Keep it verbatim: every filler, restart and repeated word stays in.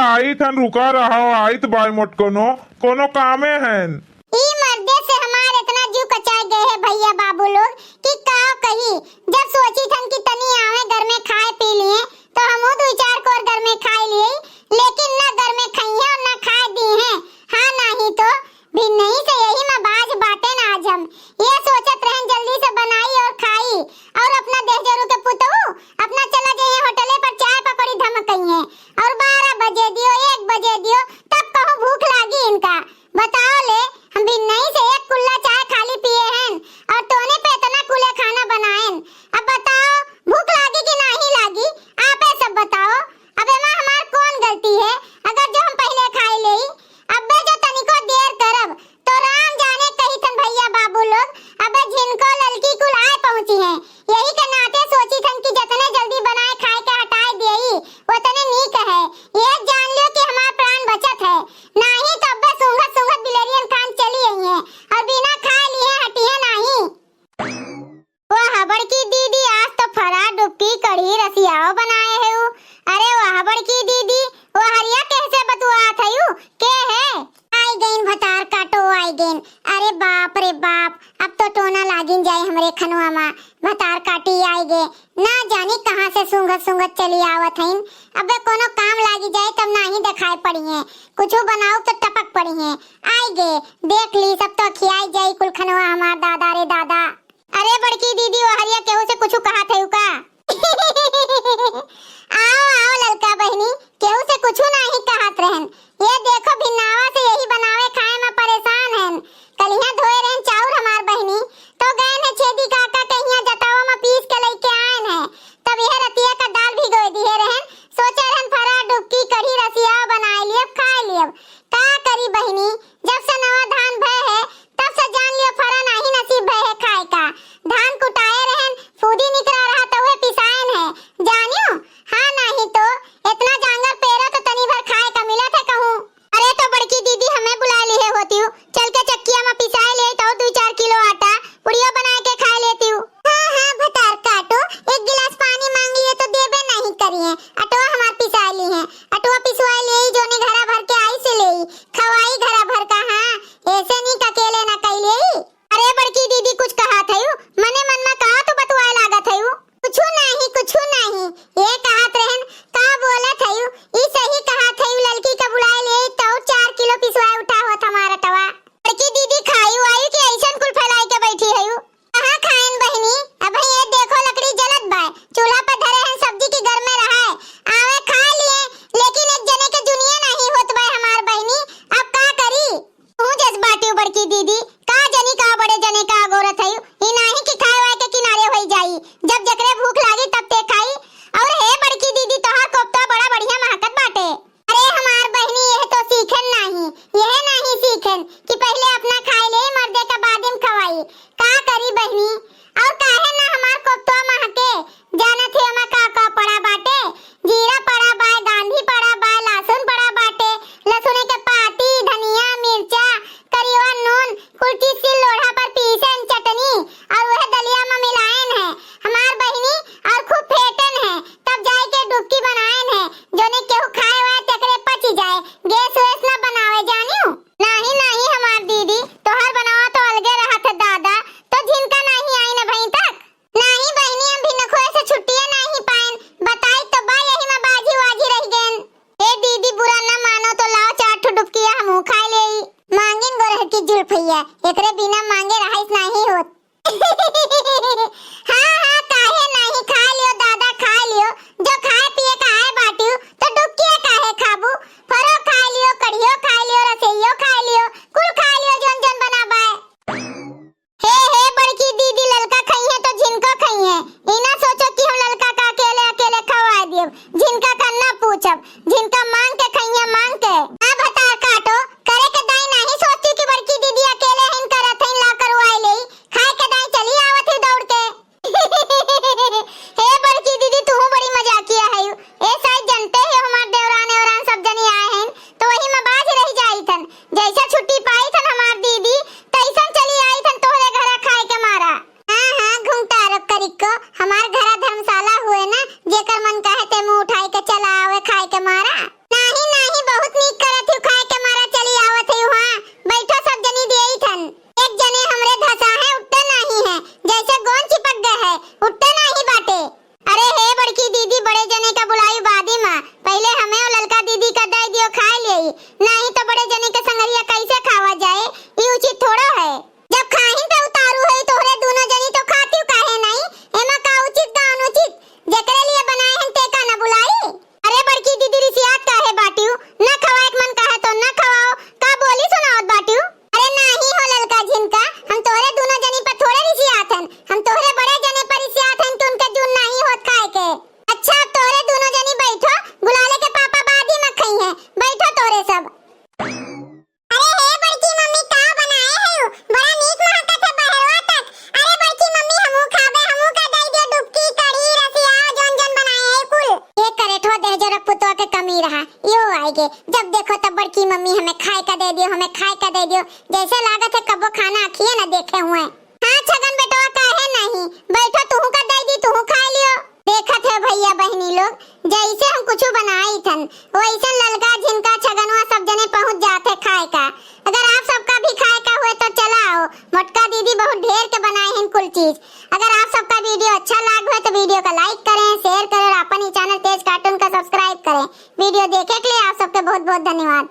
आइत हन, रुका रहा, आइत बाय मोटकनो, कोनो कामे हन। ई मर्दे से हमार इतना जीव कचाए गए है भैया बाबू लोग कि का कही। जब सोची थन कि तनी आवे घर में खाए पी लिए, तो हमहू दुई चार कोर घर में खाए लिए, लेकिन न घर में खइहे और न खाए दी हैं। हाँ, नाही तो भिन्नही से यही में बाझ बाटेन आज हम। ये सोचत रहन जल्दी से बनाई और खाई, और अपना देहजरू के पुतऊ अपना चला जाइए होटले पर चाय पकौड़ी धमकइहे, और बारह बजे दियो, एक बजे दियो, तब कहूँ भूख लागी इनका। बताओ ले, हम भिन्नही से एक कुल्ला चाय खाली पिए हैं और तोने पे इतना कुले खाना बनाएन। अब बताओ, भूख लागी कि नाही लागी, आपे सब बताओ। अब एमा हमार कौन गलती है, अगर जो हम पहिले खाए लेई? अब्बे जो तनिको देर करब, तो राम जाने कही थन भैया बाबू लोग, अबे झिनको ललकी कुल आए पहुँची हैं। यही के नाते सोची थन कि जतने जल्दी बनाए खाए के हटाए देई, उतने नीक है। ये जान लियो कि हमार प्राण बचत है, नाही तो अब्बे सूंघत सूंघत बिलरियन खान चली आई हैं और बिना खाए लिए हटिए नाही। वाह बड़की दीदी, आज तो फरा डुबकी कढ़ी रसियाओ बनाए है। अरे वाह बड़की दीदी, वो हरिया कैसे बतुआत है? के है? आई गईन भतार काटो, आई गईन। अरे बाप रे बाप, अब तो टोना लागिन जाए हमरे खनवा मा। भतार काटी आई गे, ना जानी कहाँ से सूंघत सूंघत चली आवत हईन। अबे कोनो काम लागी जाए तब नाही देखाए पड़िए, कुछू बनाओ तो टपक पड़िए। आई गे, देख ली सब तो खियाई जाई कुल खनवा हमार दादा रे दादा। अरे बड़की दीदी, वो हरिया केहू से कुछू कहत है का? आओ, आओ ललका बहिनी, केहू से कुछू नाही कहत रहन। ये देखो भिन्नावा से यही बनावे खाए में परेशान हन। कलिया धोए रहन चाउर हमार बहिनी, तो गए हैं छेदी काका के हियां जतावा में पीस के लेके आए हैं। तब यह रतिया का दाल भिगोए दिए रहन, सोचे रहन फरा डुबकी कढ़ी रसिया बनाए लिए, खाए लिए। का करी बहिनी, जब से नवा धान भय है, तब से जान लियो फरा नाही नसीब भय है खाए का। धान कुटाए रहन, फूदी निकरा रहा तो वह पिसायन है। जानियो? हाँ, नाही तो इतना जांगर पेरा तो तनी भर खाए का मिलत है कहूँ। अरे तो बड़की दीदी हमें बुला ली है होती हूँ, चल के चक्किया में पिसाए ले तो दू चार किलो आटा पुड़िया बनाए के खाए लेती हूँ। हाँ, हाँ, भतार काटो, एक गिलास पानी मांग लिए तो देबे नाही करिए। अटवा हमार पिसाए ली है, अटवा पिसवाए ले, जोने घरा भर के आई से ले, खवाई घरा भर का। हाँ, ऐसे नी का अकेले ना कई ले। अरे बड़की दीदी कुछ कहा थयू, मने मन में का तू बतुआए लागा थयू? कुछू नाही, कुछू नाही, ये कहत रहन, का बोलत हयू? ई सही कहत हयू, ललकी का बुलाए ले तो चार किलो पिसवाए उठा होत हमारा अटवा। बड़की दीदी खायू आयू कि ऐसन कुल फैलाए के बैठी हयू? कहाँ खाएन बहिनी, अबहीं ये देखो लकड़ी जलत बाय, चूल्हा पर धरे हैं सब्जी की घर में रहा है, आवे खा लिए, लेकिन एक जने के जुनिया नाही होत बाय हमार बहिनी, अब का करी? तू जस बाटियो बड़की दीदी, का जनी का बड़े जने का अगोरत हयू, ई नाही कि खाए वाए के किनारे होई जाई, जब जकरे भूख लागी तब ते खाई। और हे बड़की दीदी, तोहार कोफ्ता बड़ा बढ़िया महकत बाटे। अरे हमार बहिनी, यह तो सीखन नाही, यह नाही सीखन कि पहिले अपना खाए ले मर्दे का बाद में खवाई। का करी बहिनी, और काहे ना हमार कोफ्ता महके? जानत है ओमा का का पड़ा बाटे? जीरा पड़ा बाय, गांधी पड़ा बाय, लहसुन पड़ा बाटे, लहसुन के पाती, धनिया, मिर्चा, करिवा नून, कुल चीज सिल लोढ़ा पर पीसन, चटनी, और वह दलिया में मिलायन है हमार बहिनी, और खूब फेटन है, तब जाए के डुबकी बनायन है, जोने केहू खाए वाए तेकरे पची जाए, गैस वैस न बनावे जानियो। नाही, नाही हमार दीदी, तोहार बनावा तो अलगे रहत है दादा, तो झिनका नाही आई न भई तक। नाही बहिनी, हम भिनखुए से छुट्टिए नाही पाएन, बताई तो बा यही में बाझी वाझी रह गएन। ए दीदी, बुरा न मानो तो लाओ चार ठो डुबकिया हमहू खाए लेई। मांगिन गोरह की जुल्फैया, एकरे बिना मांगे रहाइस नाही होत। हाँ, हाँ, काहे नाही, खा लियो दादा, खा लियो। जो खाए पिए का आए बाटियो, तो डुबकिया काहे खाबू? फरो खा लियो, कढ़ियो खा लियो, रसोइयो खा लियो, कुल खा लियो, जोन जोन बनाबाए। हे, हे, बड़की दीदी, ललका खइहे तो झिनको खइहे। ई ना सोचो कि हम ललका का अकेले, अकेले खवाए दियब। झिनका का ना पूछब, झिनका मांग के खइहे, मांग के। आ भतार काटो, करे के दाई नाही सोचती कि बड़की दीदी अकेले हइन करत हइन, ला करवाए लेई। खाए के दाई चली आवत के, जब देखो तब बड़की मम्मी हमें खाए का दे दियो, हमें खाए का दे दियो, जैसे लागत है कबो खाना अखिए न देखे हुए। हाँ छगन बेटवा, काहे नहीं, बैठो, तुहू का दे दी, तुहू खा लियो। देखत है भैया बहिनी लोग, जैसे हम कुछ बनाई थन, वैसन ललका झिनका छगनवा सब जने पहुँच जाते खाए का। अगर आप सबका भी खाए का हुए तो चला आओ, मोटका दीदी बहुत ढेर के बनाए हैं कुल चीज। अगर आप सबका वीडियो अच्छा लाग हुए तो वीडियो का like करें, share करें और अपन ही channel तेज cartoon का subscribe करें। वीडियो देखे के लिए आप सबके बहुत बहुत धन्यवाद।